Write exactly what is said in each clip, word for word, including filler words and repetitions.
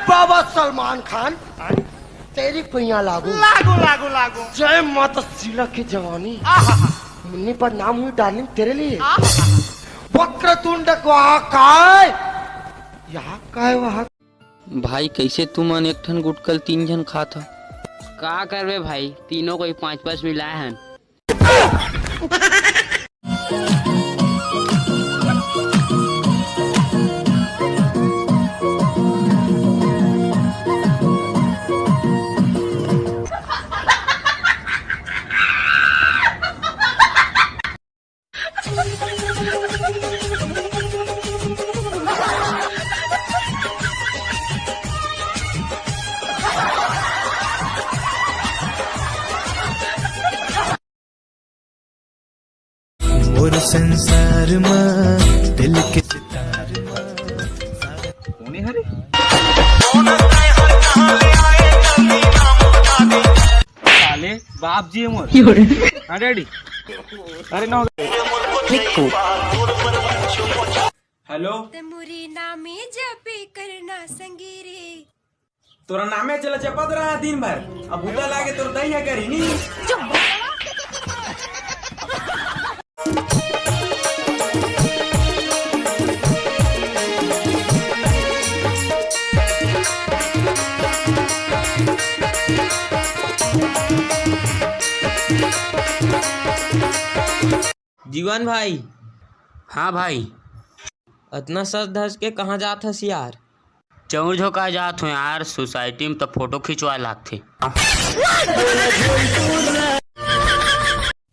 बाबा सलमान खान, तेरी पैया लागू। लागू, लागू, लागू। जय माता शीला की जवानी। आहा। मुन्नी पर नाम हुई डार्लिंग तेरे लिए। आहा। वक्रतुंड को आकाय। यहाँ काय वहाँ। भाई, कैसे तुमन एक ठन गुटकल तीन झन खात ह? का करबे भाई, तीनों कोई पाँच पाँच मिलाए हन। मोर संसार मा दिल के सितार मा। कोने हरे? साले बाप जी हे मोर। हाँ डैडी। अरे ना। हेलो। ते मुरी नामी जपे करना संगीरी। तोरा नामे चला चपत रहा दिन भर, अब बुता लागे तोर दई ह करी नी। जीवन भाई। हाँ भाई। अतना सज धज के कहाँ जात हस यार? चौर झोंका जात हूँ यार, सोसाइटी में तो फोटो खिंचवा लागथे।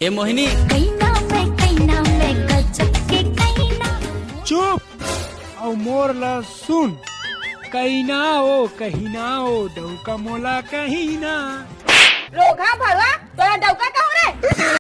ए मोहिनी। कहीना मैं, कहीना मैं, गजब के कहीना। चुप, अउ मोर ला सुन। कहीना ओ, कहीना ओ, डौका मोला कहीना। रोगहा